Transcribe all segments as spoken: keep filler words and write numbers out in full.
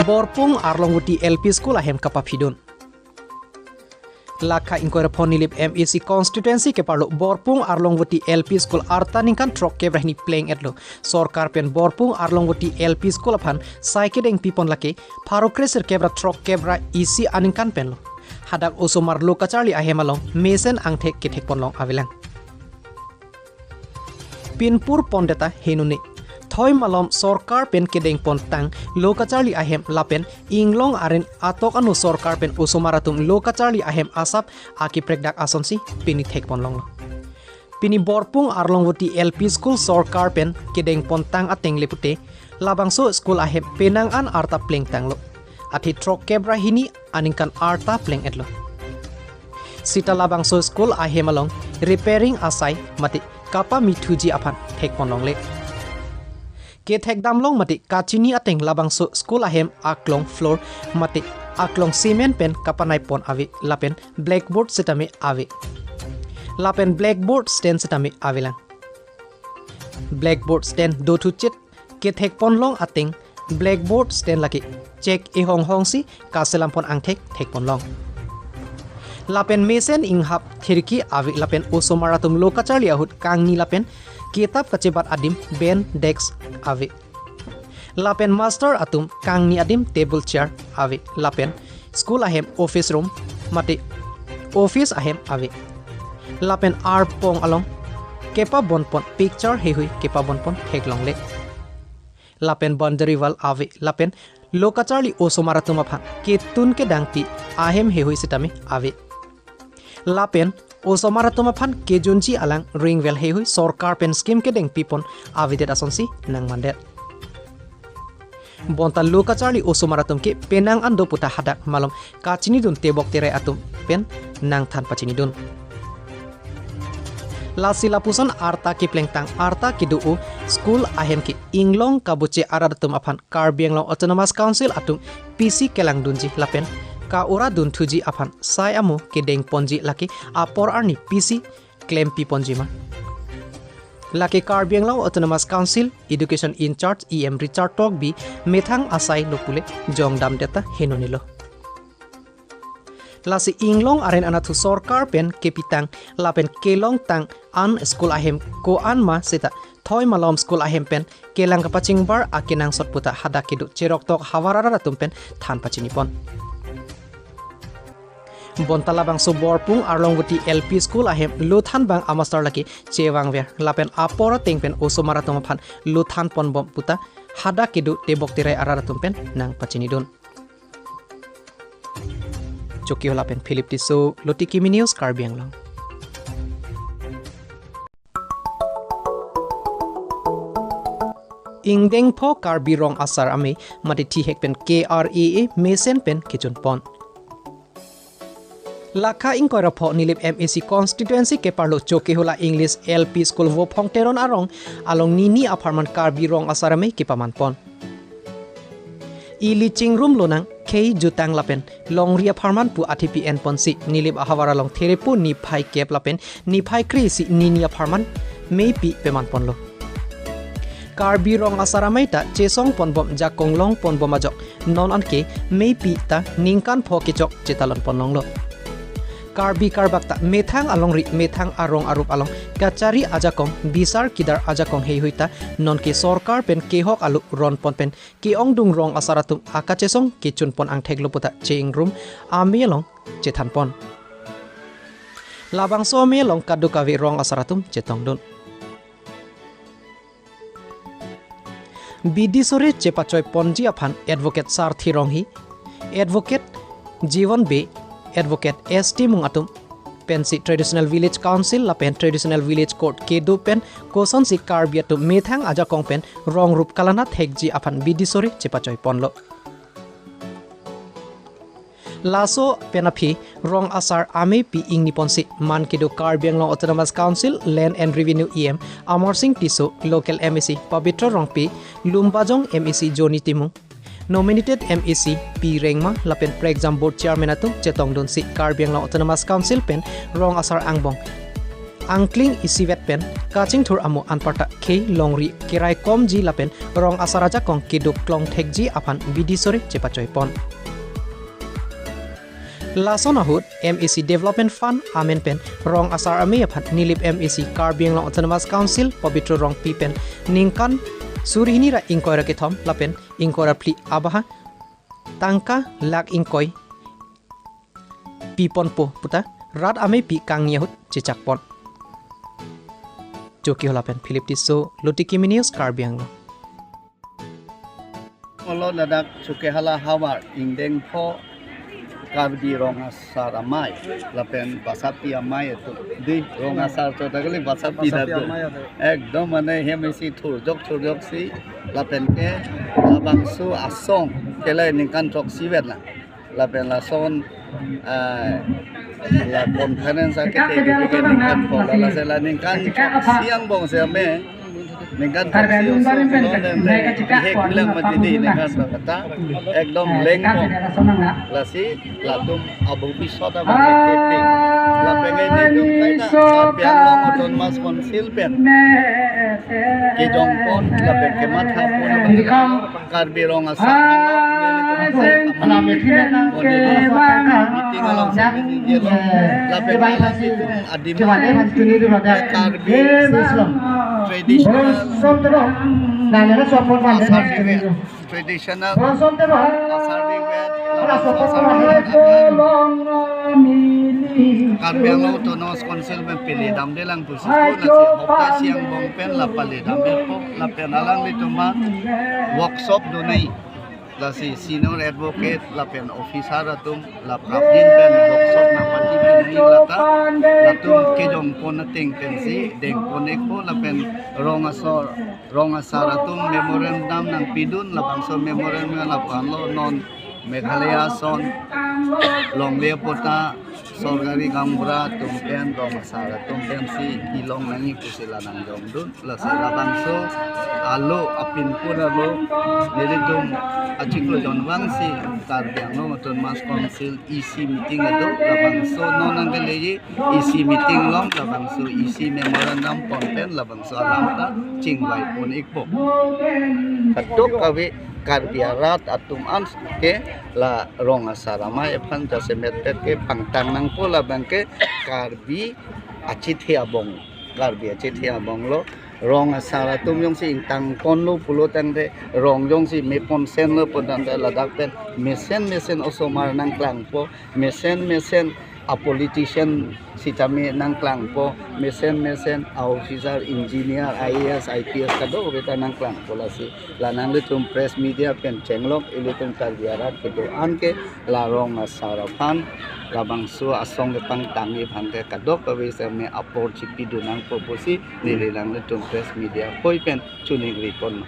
Borpung Arlongvoti L P School ahem kapaphidun. Lakha ingkoi ra pho Nilip M A C constituency keparlo Borpung Arlongvoti L P School arta ningkan throkkep ra hini pleng-etlo. Sorkar pen Borpung Arlongvoti L P School aphan sai kedeng pipon lake pharo kresirkep ra throkkep ra isi aningkan penlo. Hadak osomar lo kacharli ahem along mesen angthek kethekponlong avelang. Pinpur pondeta henune. Thoi malom sorkar pen kedengpontang lo kacharli ahem lapen inglong arin atok anu sorkar pen osomar atum lo kacharli ahem asap akeprekdak asonsi pini thekponlonglo. Pini Borpung Arlongvoti L P School sorkar pen kedengpontang ateng le pute labangso school ahem penang an arta plengtanglo. Athe throkkep ra hini aningkan arta pleng-etlo. Sita labangso school ahem along repairing asai mate kapamithuji aphan thekponlongle. Kethekdamlong mate kachini ateng labangso school ahem aklong floor mate aklong cement pen kapanaipon ave lapen blackboard sitame ave. Lapen blackboard stand sitame avelang. Blackboard stand dothuchit kethekponlong ateng blackboard stand lake chek ehonghongsi kaselampon angthek thekponlong. Lapen mesen inghap khirki ave lapen osomar atum lo kacharli ahut kangni lapen kitap kachebat adim bench desk ave. Lapen master atum kangni adim table chair ave. Lapen school ahem office room mate office ahem ave. Lapen arpong along kepabonpon picture heihui kepabonpon theklongle. Lapen boundary wall ave. Lapen lo kacharli osomar atum aphan ketun kedangpi ahem heihui sitame ave. Lapen osomar atum aphan kejunji alang ring well heihui sorkar pen scheme kedeng pipon avedet asonsi nangmandet. Bonta lo kacharli osomar atum ke penang an do puta hadak malom kachinidun tebok terai atum pen nangthan pachinidun. Lasi lapuson arta keplengtang arta kedo-o school ahem ke inglong kabuche arat atum aphan Karbi Anglong Autonomous Council atum pisi kelangdunji lapen ka-ura dunthuji aphan sai amo kedengponji lake apor arni pisi klempiponji ma. Lake Karbi Anglong Autonomous Council Education in-charge E M Richard Tokbi methang asai lo pule jongdamdeta henonelo. Lasi inglong aren anatthu sorkar pen kepitang lapen kelongtang an school ahem ko-an ma seta thoi malom school ahem pen kelang kapachingbar akenangsot puta hadak kedo cheroktok havar arat atum pen than pachinipon. Bonta labangso Borpung Arlongvoti L P School ahem lo thanbang amaster lake chevangver lapen apor ateng pen osomar atum aphan lo thanponbom puta hadak kedo tebok terai arat atum pen nangpachinidun. Chokihola pen Philip Tisso, Lotiki Mini News, Karbi Anglong. Ingdeng pho Karbi Rong Asar Amei mate thihek pen K R A A mesen pen kechunpon. Lakha ingkoi ra pho Nilip M A C constituency keparlo Chokihola English L P School Vophong Teron arong along nini apharman Karbi Rong Asar Amei kepamanpon. Ili chingrum lonang khei jutang lapen longri apharman pu athepi enponsi Nilip ahavar along therepo niphai kep lapen niphai kre-isi nini apharman meipi pemanponlo. Karbi Rong Asar Amei ta chesongponbom jakong longponbom ajok non anke meipi ta ningkan pho kechok chetalonponlonglo. Karbi karbak ta methang alongri methang arong arup along kachari ajakong bisar kidar ajakong heihui ta nonke sorkar pen kehok alu ronpon pen ke-ongdung rong asar atum akachesong kechunpon angthek lo puta che-ingrum amei along chethanpon. Labangso amei along kadokave rong asar atum chetongdun. Bidi sore chepachoiponji aphan Advocate Sarthi Ronghi, Advocate Jiwon Bey, Advocate S T Mung atum pensi Traditional Village Council lapen Traditional Village Court kedo pen kosonsi Karbi atum methang ajakong pen rong rup kalana thekji aphan bidi sore chepachoiponlo. Laso pen aphi rong asar amei pi ingniponsi man kedo Karbi Anglong Autonomous Council Land and Revenue E M Amarsing Tisso, Local M A C Pabitra Rongpi, Lumbajong M A C Johnny Timung, Nominated M A C P Rengma lapen Prekjam Board Chairman atum chetongdunsi Karbi Anglong Autonomous Council pen rong asar angbong angkling isivet pen kachingthur amo anparta khei longri keraikomji lapen rong asar ajakong kedo klongthekji aphan bidi sore chepachoipon. Lason ahut M A C Development Fund amen pen rong asar amei aphan Nilip M A C Karbi Anglong Autonomous Council Pobitro Rongpi pen ningkan suri hini ra ingkoi ra kethom lapen ingkoi ra phli abaha tangka lakh ingkoi piponpo puta rat ameipi kangni ahut chechakpon. Chokihola pen Philip Tisso, Lotiki News, Karbi Anglong. Olo ladak Chokihola havar ingdeng pho Karbi rong asar amei lapen basapi amei atum, di rong asar to dagli basapi. Basapi dadu amei ado. Ekdom mane hem isi thurjok thurjok si lapen ke labangso asong kelai ningkan throksi vet la. Lapen lason, ah, la conference akethe ke ningkan pho la, lasi la ningkan throksi angbong si ame ningkan throksi oso non den de bihek bilang mati di ningkan pho kata ekdom lengpon. Lasi latum abhobishyot abang kethepi. Lapen nelitum kaita Karbi Anglong Autonomous Council pen kejongpon lapen kemathapon abang Karbi rong asar along nelitum meeting along si meeting je lo. Lapen nelitum adim Karbi traditional asar dive, traditional asar dive, Karbi Anglong Autonomous Council pen pele damde lang pusi pu, lasi hopta isi angbong pen la pele damdepo, lapen alanglitum aphan workshop donai. Lasi senior advocate lapen officer atum la prapjin pen workshop nangpati pen ni lata latum kejongpon ateng pensi dengpon ikpo lapen rong asor, rong asar atum memorandum nangpidun, labangso memorandum lapu-an lo non Meghalaya ason longle patta sorkari gaonbura atum pen rong asar atum pensi kelong nangji pusi la nangjongdun. Lasi labangso alo apin pura lo nelitum achiklo jonvang si Karbi Anglong Autonomous Council E C meeting ado, labangso non nangkeleji E C meeting along labangso E C memorandum pon pen labangso alam ta chingvaipon ikpo. Kadokave Karbi arat atum an ke la rong asar amei aphan jasemet pet ke pangtang nangpo, labang ke Karbi achethe abong, Karbi achethe abong lo. Rong asar atum jongsi ingtangponlo pulo tangte, rong jongsi meponsenlo pulo tangte ladak pen mesen mesen osomar nangklangpo, mesen mesen a politician sitame nangklangpo, mesen mesen a officer, engineer, I A S, I P S kadokave ta nangklangpo. Lasi la nanglitum press media pen chenglok ilitum Karbi arat kedo-an ke la rong asar aphan labangso asong kepangtangji aphan ke kadokave sitame apor chipidun nangpo pusi neli nanglitum press media poi pen choningri pon.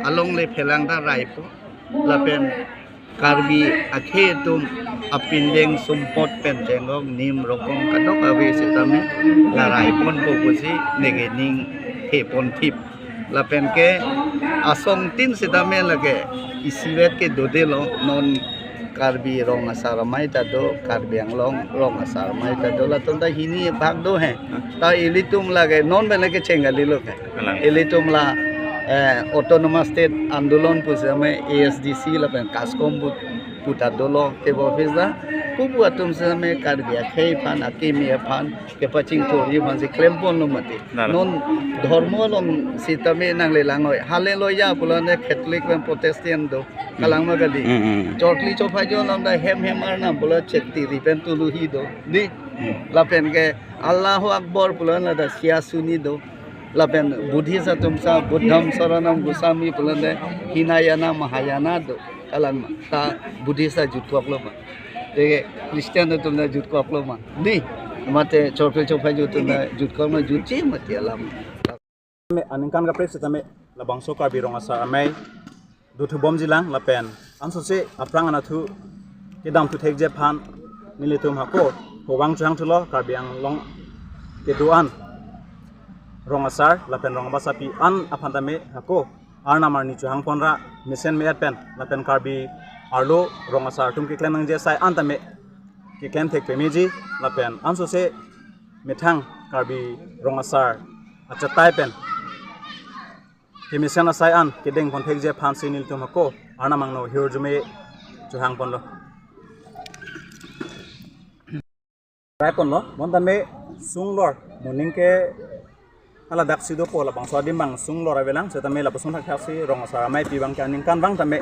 Alongle phelang ta raipo lapen Karbi akhei atum apindeng sumpot pen chenglok nim rokong kadokave sitame la raiponpo pusi neke ning theponthip. Lapen ke asongtin sitame lake isivet ke dodelo, non Karbi rong asar amei ta do, Karbi Anglong rong asar amei ta do, latum ta hini bhag do he. Ta ilitum lake non pen lake cheng kalilo ke. Kalang. Ilitum la, eh, Autonomous State Andolon pusi ame A S D C lapen KASCOM pu, puta dolo ke office da. Pupu atum sitame Karbi akhei aphan, akimi aphan kepachingthurji aphan si klemponlo mati. Nara. Non dhormo along sitame nangle langoi. Hale loya pulo tangte Catholic pen Protestant do. Kalang ma kali. Mm, mm. Chokli chophai jo alam ta hem hem arnam pulo chektiri pen tuluhi do. Di. Mm. Lapen ke Allahu Akbar pulo tangte sia suni do. Lapen Buddhist atum sa Buddham Saranam Gacchami pulo tangte Hinayana Mahayana do. Kalang ma. Ta Buddhist ta jutkoklo ma. Te Christian atum ta jutkoklo ma. Di. Mate chokli chophai jo atum ta jutkoklo, jutji mati alam. Aningkan kaprek sitame labangso Karbi rong asar amei dothubomjilang lapen ansose aphrang anatthu kedamthu thekji aphan nelitum hako hovang chohangthulo. Karbi Anglong kedo-an rong asar lapen rong abasapi an aphan tame hako arnam arni chohangponra mesen me-et pen lapen Karbi arlo rong asar atum keklem nangji asai an tame keklem thek pemeji lapen ansose methang Karbi Rong Asar achetai pen kemesen asai an kedeng ponthekji aphansi nelitum hako Arnam angno hirjume chohang ponlo. Cherai ponlo, bonta me sunglor, moning ke hala daksi dopo, labangso adim abang sunglor avelang, setame lapuson thakthaksi Rong Asar ameipi abangke aningkanvang tame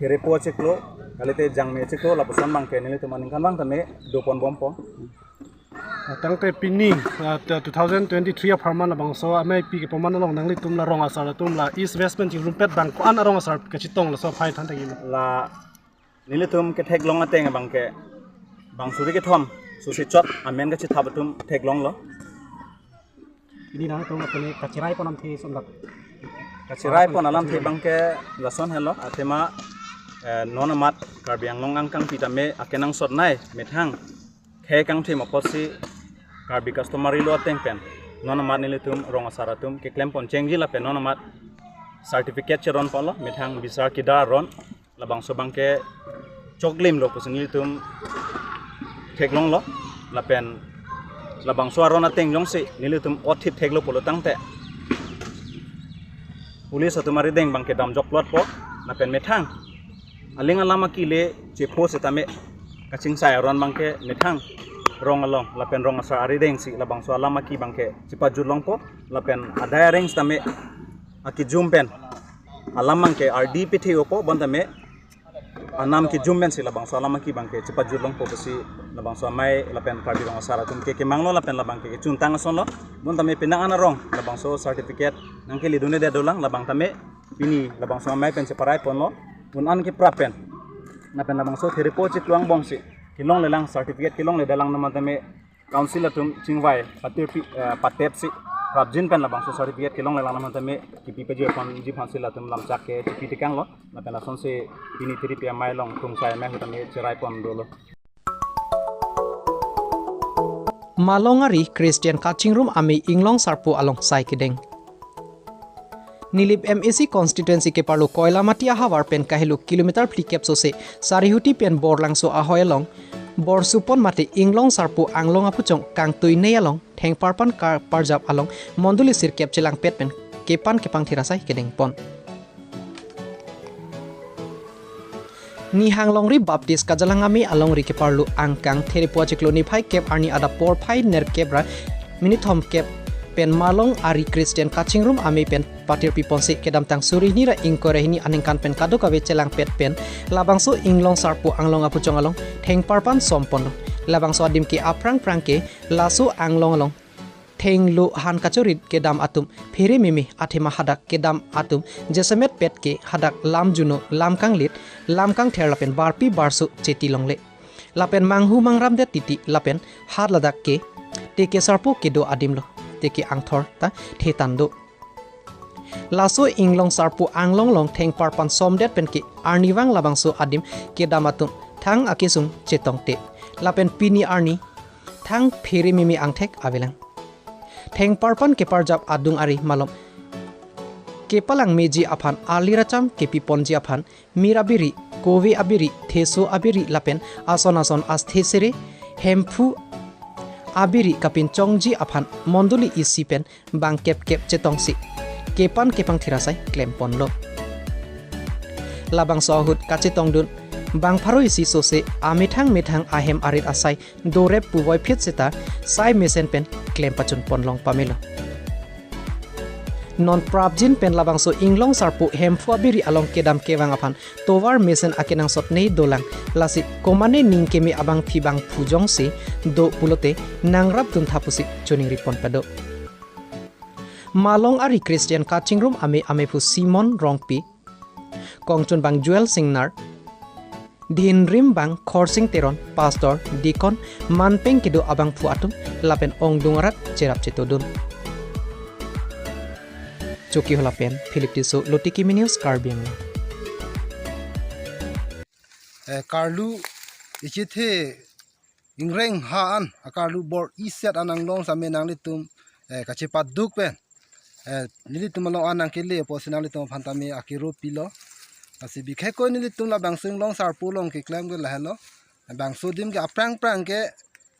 therepo achiklo, kalite jangme achiklo, lapuson abangke nelitum aningkanvang tame dopon bompo. Tangte pini, ah, ta-, two thousand twenty-three apharman labangso ameipi kepaman along nanglitum la Rong Asar atum la East West pen chingrumpet abang ko-an a-Rong Asar kachetong laso aphai than tagi. La nelitum ketheklong ateng abangke bang suri kethom susi chot amen kachethap atum theklonglo. Pini nangtum apene kacherai pon alamthe somdak. Kacherai pon alamthe abangke lason helo, athema, eh, non amat Karbi Anglong angkang pitame akenangsot nei methang khei kangthim apotsi Karbi customary law ateng pen non amat nelitum Rong Asar atum keklem pon chengji lapen non amat certificate cheron ponlo, methang bisar kidar ron, labangso abangke choklimlo pusi nelitum theklonglo, lapen labangso aron ateng jongsi nelitum othip theklo pulo tangte police atum arideng abangke damjok plotpo, lapen methang aling alam akile chepo setame kachingsai aron abangke methang rong along lapen Rong Asar aridengsi labangso alam aki abangke chepajut longpo, lapen adai areng setame akijum pen alam abangke ardi pithe-opo, bontame anam kijum pensi labangso alam aki abangke chepajut longpo pusi labangso amei lapen Karbi Rong Asar atum ke kemanglo lapen labangke kechuntang asonlo. Bontame penang an arong labangso certificate nangkeledunde dolang, labang tame pini labangso amei pen cheparai ponlo, un an keprap pen. Lapen labangso therepo chiklo angbongsi kelonglelang, certificate kelongle dalang nama tame council atum chingvai patirpi, eh, patepsi prapjin pen labangso certificate kelonglelang nama tame kipi pajir ponji aphansi latum lamchak ke chipi tekanglo, lapen lasonsi pini thirty P M I along Krungsai amei ahut tame cherai pon dolo. Malong ari Christian Kachingrum Amei Inglong Sarpo along sai kedeng. Nilip M A C constituency keparlo Koilamati ahavar pen kahelo kilometer phlikep sose Sarihuti pen Borlangso ahoi along Borsupon mate Inglong Sarpo Anglong Aphuchong kangtui nei along thengparpan karparjap along mondoli sirkep chelangpet pen kepan kepangthir asai kedeng pon. Nihang Longri Baptist Kajalang Amei alongri keparlo angkang therepo achiklo niphai kep arni adap porphai nerkep ra minit thomkep pen Malong ari Christian Kachingrum Amei pen patirpi ponsi kedamtang suri hini ra ingkoi ra hini aningkan pen kadokave chelangpet pen labangso Inglong Sarpo Anglong Aphuchong along thengparpan som ponlo. Labangso adim ke aphrang phrang ke laso anglong along thenglo han kachorit kedam atum phere meme athema hadak kedam atum jasemet pet ke hadak lam juno, lam kanglit, lam kangther lapen barpi barso cheti longle. Lapen manghu mangramdet titi lapen hat ladak ke teke sarpo kedo adimlo, teke angthor ta thetan do. Laso Inglong Sarpo Anglong along thengparpan somdet pen ke arnivang labangso adim kedam atum thang akesung chetongte. Lapen pini arni thang phere meme angthek avelang. Thengparpan keparjap adung ari malom kepalangmeji aphan, ali racham kepiponji aphan, mir abiri, kove abiri, theso abiri lapen ason ason asthesere, hemphu abiri kapinchongji aphan mondoli isi pen bang kep kep chetongsi kepan kepangthir asai klem ponlo. Labangso ahut kachetongdun bang pharo isi sose amethang methang ahem arit asai dorep puvoiphit seta sai mesen pen klem pachun ponlong pamelo. Non prapjin pen labangso Inglong Sarpo hemphu abiri along kedam kevang aphan tovar mesen akenangsot nei dolang, lasi komane ning keme abangpi bangphu jongsi do pulote nangrapdun tha pusi choningri pon pado. Malong ari Christian Kachingrum Amei amephu Simon Rongpi, kongchun bang Joel Singnar, dhinrim bang Khorsing Teron, pastor, deacon, manpeng kedo abangphu atum lapen ongdung arat cherap chetodun. Chokihola pen Philip Tisso, Lotiki Mini News, Karbi Anglong. Eh, karlu ichethe ingreng ha an, akarlu bor iset an anglong same nanglitum, eh, kachepaduk pen, eh, nelitum along an nangkele apotsi nanglitum aphan tame akero pilo. Lasi bikhekoi nelitum labangso Inglong Sarpo along keklem ke lahelo. Bangso adim ke aphrang phrang ke,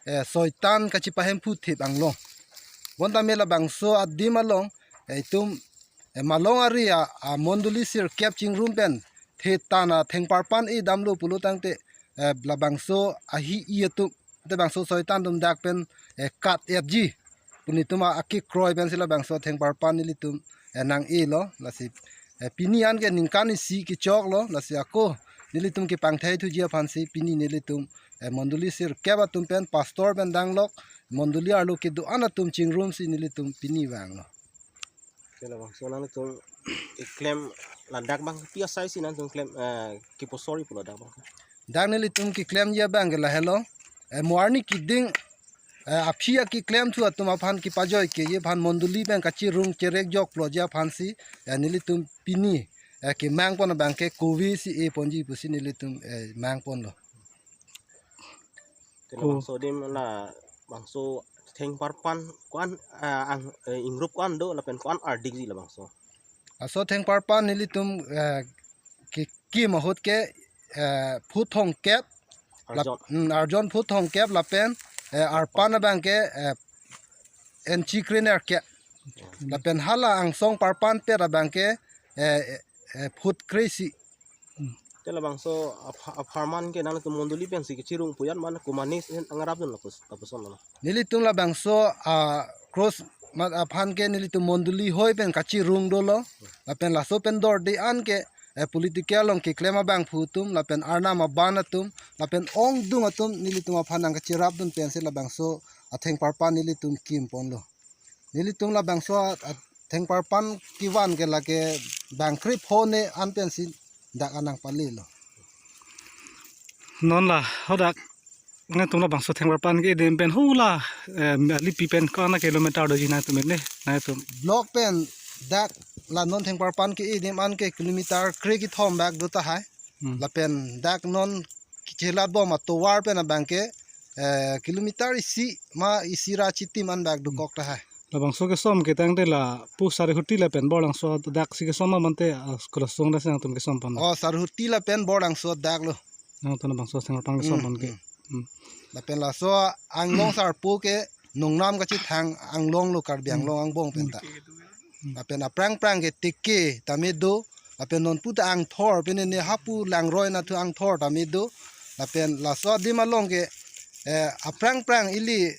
eh, soitan kachipahemphu thip anglong. Bonta me labangso adim along, eh, itum, eh, malong ari a, a mondoli sirkep chingrum pen thetan athengparpan e damlo pulo tangte, eh, labangso ahi-i atum, te bangso soitan atum dak pen, eh, kat-etji pu nelitum a, akekroi pensi labangso athengparpan nelitum, eh, nang-elo, lasi, eh, pini anke ningkan isi kechoklo, lasi ako nelitum kepangthaithuji aphansi pini nelitum, eh, mondoli sirkep atum pen pastor pen danglok, mondoli arlo kedo-an atum chingrumsi nelitum pini vanglo. Te labangso nangtum keklem ladak bang pi asaisi nangtum klem, eh, keposori pulo dak bang. Dak nelitum keklemji abang ke lahelo. Eh, mo arni keding, eh, aphi akeklemthu atum aphan kepajoikeji aphan mondoli pen kachirung cherek jokloji aphansi, eh, nelitum pini, eh, kemangpon abang ke kove si eponji pusi nelitum, eh, mangponlo. Te ko- labangso adim labangso athengparpan ko-an, ah, ang, eh, ingrup ko-an do lapen ko-an ardikji labangso. Laso athengparpan nelitum, eh, kekim ahut ke, eh, phut thomkep, lap-, arjon. Hmm, arjon phut thomkep lapen, eh, arpan abang ke, eh, enchi krenerkep. Lapen hala angsong parpan pet abang ke, eh, eh, phut kre-isi. Te labangso apha-, apharman ke nangtum mondoli pensi kechirung pu yan man komatne ngarapdun lapu-, lapuson lo. Nelitum labangso, ah, cross mat aphan ke nelitum mondoli hoi pen kachirung dolo. Lapen laso pen dorde an ke, eh, political along keklem abangphu atum, lapen arnam aban atum, lapen ongdung atum nelitum aphan nangkachirapdun pensi labangso athengparpan nelitum kimponlo. Nelitum labangso a-, athengparpan kevan ke lake bang krepho ne an pensi dak anang palelo. Non la hadak nangtum labangso athengparpan ke-edim pen hula, eh, Lipi pen ko-an kilometer doji nangtum ne, nangtum. Block pen dak la non athengparpan ke-edim an ke kilometer kre kethom bak do tahai. Hmm. Lapen dak non kechelat bom atovar pen abang ke, eh, kilometer isi ma isi ra chitim an bak dokok tahai. Labangso kesom ke tangte lapu Sarihuti lapen Borlangso dak si kesom ma mante, ah, Kurasung dak si nangtum kesompon. Oh, Sarihuti lapen Borlangso dak lo. Nangtum labangso athengparpan kesompon ke. Hmm, hmm. Hmm. Lapen laso anglong sarpo ke nongnam kachethang anglong lo Karbi Anglong angbong pen ta. Hmm. Lapen aphrang phrang ke teke tame do, lapen nonpu ta angthor pen ne hapu langroi nathu angthor tame do, lapen laso adim along ke, eh, aphrang phrang ili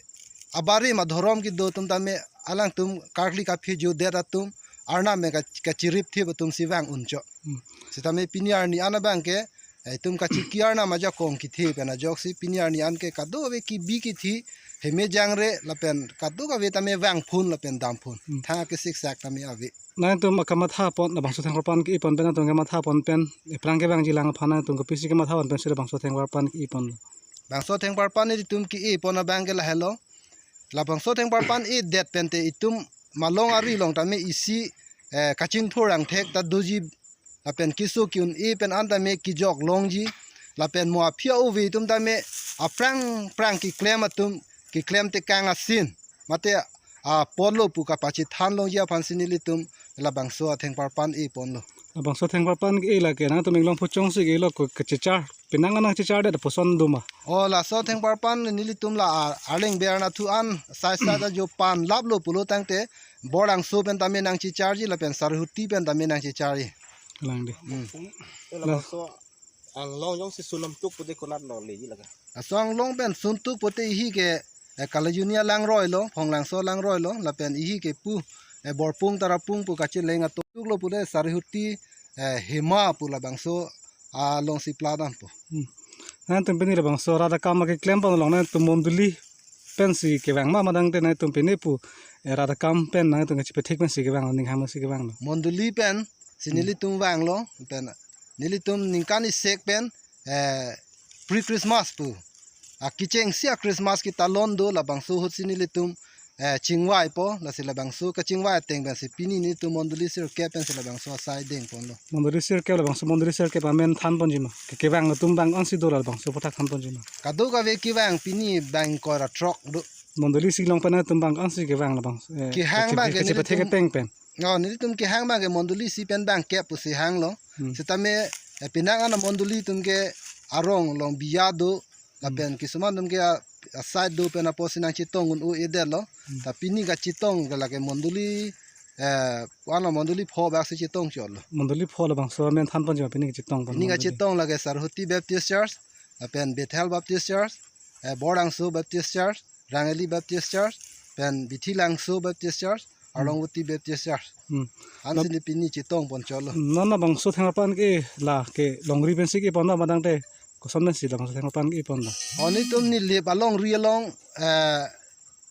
abarim adhorom kedo atum tame alangtum karkli kaphi judet atum arnam me ka-, kachirip thip atum si vang uncho. Hmm. Sitame pini arni an abang ke, eh, itum kachiki arnam ajakong kethe pen ajoksi pini arni an ke kadokave kebi kethe heme jangre lapen kadokave tame vangphun lapen damphun. Hmm. Thang akesiksak tame ave. Nangtum akamatha pon labangso athengparpan ke-epon pen nangtum kamatha pon pen aphrang kevangji lang aphan nangtum kopisi kamatha pon pensi labangso athengparpan ke-epon. Bangso athengparpan nelitum ke-epon abang ke lahelo. Labangso athengparpan edet pen te itum malong ari along tame isi, eh, kachingthur angthek ta doji lapen keso ke-un-e pen an tame kejok longji lapen mo aphi a-ove atum tame aphrang phrang keklem atum keklem tekang asin mate apotlo pu kapachethan longji aphansi nelitum labangso athengparpan eponlo. Labangso athengparpan ke-e lake nangtum inglong phuchong si ke-elo ko kachechar penang nangchechardet puson do ma? Oh, laso athengparpan nelitum la a-, arleng ber nathu an sai sai ta jo pan laplo pulo tangte Borlangso pen tame nangchecharji lapen Sarihuti pen tame nangchecharji. Lang di. Hmm. Te labangso anglong jongsi sunam tuk pute konat lo leji lake? Laso anglong pen sun tuk pute ihi ke, eh, Kalajuni alangroi lo, Phonglangso alangroi lo, lapen ihi ke pu, eh, Borpung Tarapung pu kacheleng atum tuk lo pute Sarihuti, eh, Hema pu labangso alongsi pladam pu. Hmm. Nangtum pini labangso rat akam keklem pon along nangtum mondoli pensi kevang ma madang te nangtum pini pu, eh, rat akam pen nangtum kachipethek pensi kevang, ning hama si kevang lo? Mondoli pen si Hmm. nelitum vanglo, pen nelitum ningkan isek pen, eh, pre-Christmas pu. Akechengsi a-Christmas ketalon do labangso ahut si nelitum, eh, chingvaipo, lasi labangso kachingvai ateng pensi pini nelitum mondoli sirkep pensi labangso asai dengponlo. Mondoli sirkep labangso mondoli sirkep amen thanponji ma? Ke kevang atum bang ansi do labangso aphuthak thanponji ma? Kadokave kevang pini bang ingkoi ra throk do. Mondoli si long pen atum bang ansi kevang labang, eh, Kehang kachi-, bang ke kachi-, nelitum kachi-, ateng pen. Oh, nelitum kehang bang ke mondoli isi pen bang kep pusi hanglo. Hmm. Sitame, eh, penang an amondoli atum ke arong along biya do, lapen Hmm. kisuman atum ke a-, aside do pen apotsi nangchetong un-e-detlo. Hmm. Ta pini kachetong ke lake mondoli, eh, ano mondoli pho bak si chetong chotlo. Mondoli pho labangso amen than pon jo pini kachetong pon. Pini mondoli kachetong lake Sarhoti Baptist Church, lapen Bethel Baptist Church, eh, Bordangso Baptist Church, Rangeli Baptist Church, pen Bithilangso Baptist Church, Hmm. Arlongvoti Baptist Church. Hmm. Ansi ne pini chetong pon chotlo. Hmm, non labangso thengparpan ke la kelongri pensi kepon do ma tangte koson pensi labangso thengparpan kepon do? O, netum Nilip alongri along, eh,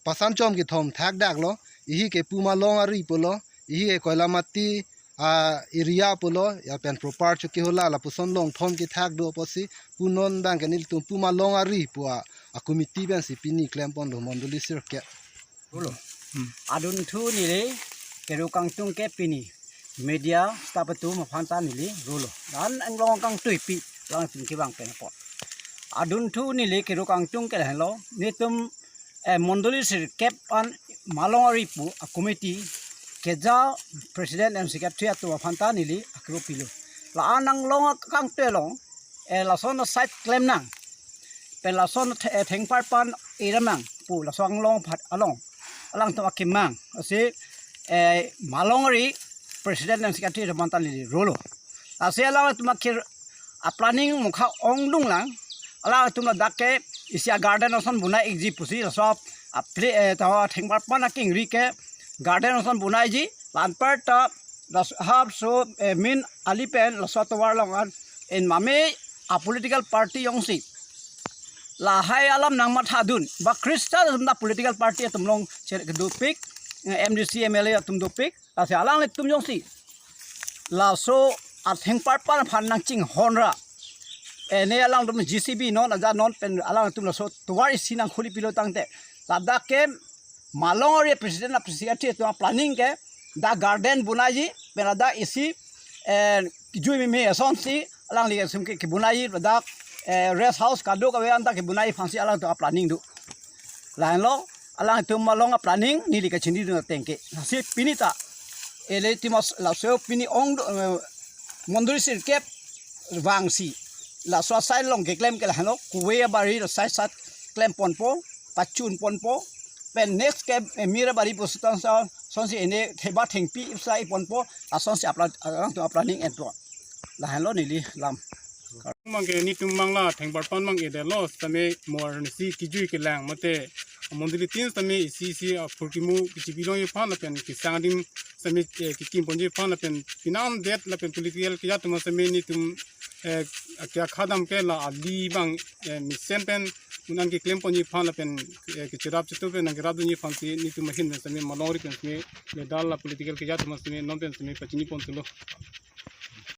Pasanchom kethom thakdaklo, ihi ke Pu Malong ari pulo, ihi ke Koilamati, ah, area pulo, lapen proper Chokihola lapuson longthom kethak do apotsi, pu non abang ke nelitum Pu Malong ari pu a, a committee pensi pini klem ponlo mondoli sirkep. Rolo. Hmm. Adunthu neli kero kangtung ke pini media staff atum aphan ta neli rolo. Dan anglong kangtuipi alangtum kevang pen apot. Adunthu neli kero kangtung ke lahenlo, netum, eh, mondoli sirkep an Malong ari pu a committee keja president and secretary atum aphan ta neli akro pilo. La-an anglong akangtui along, eh, lason aside klem nang. Pen lason the-, eh, thengparpan eram nang pu laso anglong aphan along alangtum akemang. Lasi, eh, Malong ari president and secretary atum aphan ta neli rolo. Lasi alangtum akhir a planning mukha ongdung lang. Alangtum ladak ke isi a garden ason bonai-ikji pusi laso a ple-, eh, ta thengparpan akengri ke garden ason bonaiji. La-anparta laso hapso, eh, main ali pen laso atovar along an en mame a political party jongsi lahai alam nangmathadun, ba Christian atum ta political party atum along cher kedopik, eh, M D C, M L A atum dopik, lasi alanglitum jongsi laso athengparpan aphan nangchinghon ra, eh, ne alangtum J C B non aja non pen alangtum laso tovar isi nangkhuli pilo tangte, ladak ke Malong ari president a secretary atum a planning ke dak garden bonaiji, pen ladak isi, eh, jui meme asonsi alangli asum ke kebonaiji, ladak, eh, rest house kadokave anta kebonaiji aphansi alangtum a planning do. Lahenlo alangtum Malong a planning neli kachinidun ateng ke. Lasi pini ta ilitum laso pini ong, eh, mondoli sirkep vangsi laso aside along keklem ke lahenlo, kove abari laso aside side klem ponpo, pachun ponpo, pen next ke, eh, mir abari pu sitang sa sonsi ene theba thengpi ipsa-i ponpo, lasonsi a plan, alangtum a planning enpo. Lahenlo neli lam. Abang ke netum abang la thengparpan abang edetlo sitame mo arnisi kejui kelang mate mondoli tin sitame isi isi aphurkimo kechipilongji aphan lapen kesang adim sitame, eh, kekim ponji aphan lapen pinangdet lapen political keja atum sitame netum, eh, akhei akhadam ke la ali abang, eh, mesen pen un-an keklem ponji aphan lapen, eh, kecherap chetu pen nangkerapdunji aphansi netum ahin pen sitame Malong ari pen sitame medal la political keja atum sitame non pen sitame pachini pon thulo.